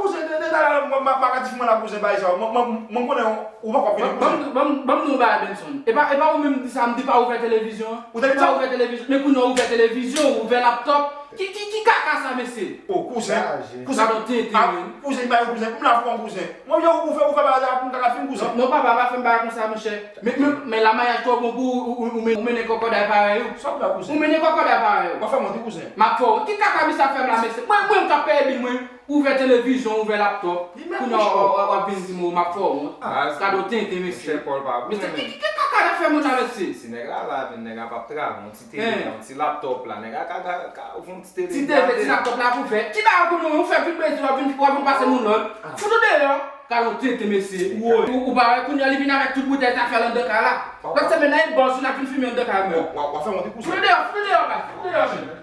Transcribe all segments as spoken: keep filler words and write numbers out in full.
Kouzen, de, de talè a, mwen, mwen, mwen, mwen, mwen, mwen konnen ou poko fini, kouzen. Ban m, ban m, ban m di w yon bagay, Benson. E pa, e pa ou menm di sa, m di pa ouvè televizyon an. Ou te di sa? Pa ouvè televizyon. Men kounye a ou ouvè televizyon, ou ouvè laptòp. Ki, ki, ki kaka sa, mesye? O, kouzen. Kouzen. Gadon tenten, a, men. Kouzen, li pa yon kouzen. M la pou yon kouzen. Mwen, yo, ou fè, ou fè bagay la pou m kaka fin, kouzen. Non, non, papa, pa fè m bagay konsa, monchè. Men, men, men la maryaj twò bon pou ou, ou, ou, ou men-, ou mennen kòkòday parèy ou. Sa w fè, kouzen? Ou mennen kòkòday parèy ou. W ap fè m wont, wi, kouzen. M ap fè w. Ki kaka misye ap fè m la, mesye? Mwen, mwen, m k ap peye bil mwen. Ouvè televizyon, ouvè laptòp. Kounye a w, w, w, w ap vin di m, o, m ap fè w wont. Gadon tenten, mesye. Mesye, ki, ki, ki kaka n ap fè moun la, mesye? Si nèg la la, men nèg la p ap travay, yon ti tele, yon ti laptòp la, nèg la ka, ka, ka ouvri yon ti tele. Ti tele, ti laptòp la pou fè. Ki bagay pou nou, ou fè vin bezwen, w ap vin, w ap vin pase moun lòd. Fout ou deyò. Gadon tenten, mesye. Ou, ou pa wè, kounye a li vin avèk tout boutèy zafè l anndan kay la. Lòt semèn nan, e bòs ou n ap vin fimen anndan kay mwen. W ap fè wont, wi, kouzen. Fout ou deyò, fout ou deyò, baz, fout ou deyò, men.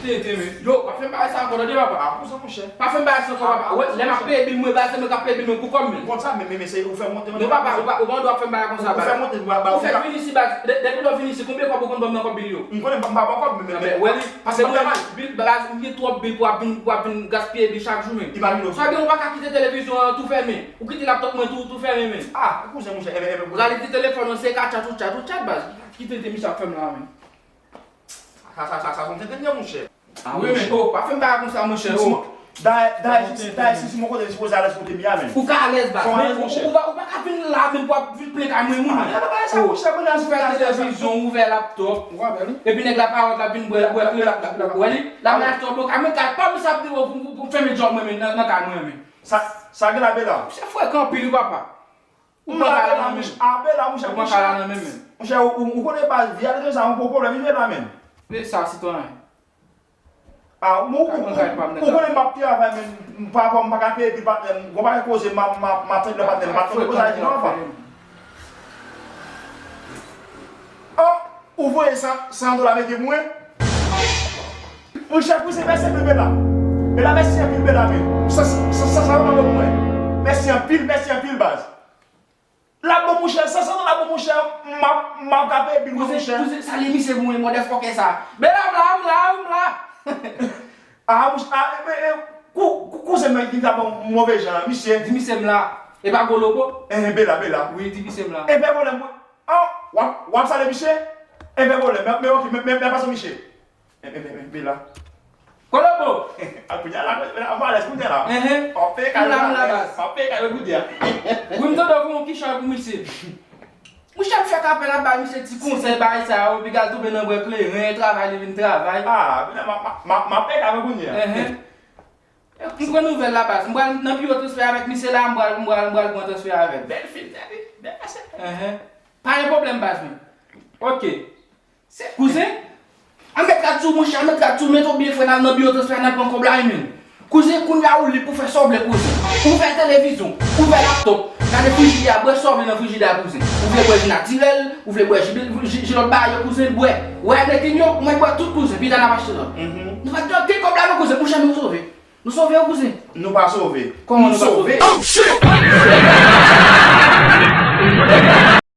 Tenten, men. Yo, pa fè m bagay sa ankò, tande, papa. A, kouzen, monchè. Pa fè m bagay sa ankò, papa. Wè, lè m ap peye bil mwen, baz, se mwen k ap peye bil mwen pou kòb mwen. M konn sa, men, men, men se ou fè m wont, men. Non, papa, ou pa, ou pa dwe ap fè m bagay konsa, baz. Ou fè m wont, mwen, mwen, ou fèk vini isi, baz. De-, depi lè w vin isi, konbyen kòb ou konn ban m nan kòb bil yo? M konnen m pa, m pa ba w kòb, men, men, men, wè li, paske mwen, bil, baz, m gen twòp bil pou ap vin, pou ap vin gaspiye bil chak jou, men. Sa gen, ou pa ka kite televizyon an tou fèmen. Ou kite laptòp mwen tou, tou fèmen, men. A, kouzen, monchè, enben, enben, kouzen. Rale ti telefòn nan, se ka tchat ou tchat, ou tchat, baz. Ki tenten misye ap fè m la, men. Sa, sa, sa, sa, se yon tenten, monchè. Wi, men, o, pa fè m bagay konsa, monchè, o. Dayè, dayè, si, dayè, si, si, mwen kote, sipoze alèz kote m ye a, men. Ou ka alèz, baz, men ou, ou pa, ou pa ka vin la, men pou ap vin plenk ak mwen, moun. A, pa, pa, sa, monchè, mwen la, ou fè televizyon, ou ouvè laptòp. Epi nèg la pawòt la vin bwè, bwè, bwè, bwè, wè li? La mwen achte yon bon kay, men kay pa m sa ap di, o, pou, pou, pou fèmen djòb mwen, men, nan, nan kay mwen, men. Sa, sa gen la, Bela? Se frekan anpil, wi, papa. Ou pran kay la nan men m. Ou pran kay la nan men m. Monchè, ou, ou, ou konnen pa vi a, sa yon gwo pwoblèm, li ye la, men. Men sa, sitwayen. A, ou, ou, ou konnen m ap travay, men, pa rapò m pa ka peye bil patnè m, gon bagay koze, m ap, m ap, m ap tande lè patnè m, patnè m, koze a di non, pa. O, ou voye san, san dola mete pou mwen? Monchè, kouzen, mèsi anpil, Bela. Bela, mèsi anpil, Bela, men. Sa, sa, sa, sa, sa, mèsi anpil, mèsi anpil, baz. L ap bon, monchè, san san dola bon, monchè, m ap, m ap ka peye bil mwen, monchè. Kouzen, kouzen, salye misye pou mwen, motherfucker sa. Bela, m la, m la, m la. A, monchè, a, e, e, kou-, kou-, kouzen mwen ki ta bon move jan, misye. Di misye m la. E pa gwo lobo? Eh, Bela, Bela. Wi, di misye m la. E pa pwoblèm, mwen. A, w ap, w ap salye misye? E pa pwoblèm, men, men, ok, men, men, men pase misye. Men, men, men, men, Bela. Kolobo! A, kounye a la, men, men, alèz kounye a la. Enhen. M ap peye kay la, m la, baz. M ap peye kay la kounye a. Wi, m tande w voye yon kichòy pou misye. Monchè, m fèk apèl ap bay misye ti konsèy, bagay sa yo, piga l tonbe nan bwè kleren, travay li vin travay. A, kounye a, m ap, m ap, m ap, m ap peye kay la kounye a. Enhen. M pran nouvèl la, baz. M pral nan biwo transfè avèk misye la, m pral, m pral, m pral pran transfè avè l. Bèl fim, tèt li. Bèl pase. Enhen. Pa gen pwoblèm, baz mwen. Ok. Kouzen, an mèt rad sou, monchè, an mèt rad sou, men tou byen frè, n al nan biwo transfè, n al pran kòb la, wi, men. Kouzen, kounye a ou lib pou fè sa w vle, kouzen. Ouvè televizyon, ouvè laptòp, gade frijidè a, bwè sa w vle nan frijidè a, kouzen. Ou vle bwè ji natirèl, ou vle bwè ji, ji, ji lòt bagay yo, kouzen, bwè. Wè Heineken yo, ou mèt bwè tout, kouzen, pi ta n ap achte lòt. Nou pa t gen ankenn kòb la non, kouzen, monchè, nou sove. Nou sove wi, kouzen. Nou pa sove. Kòman nou pa sove?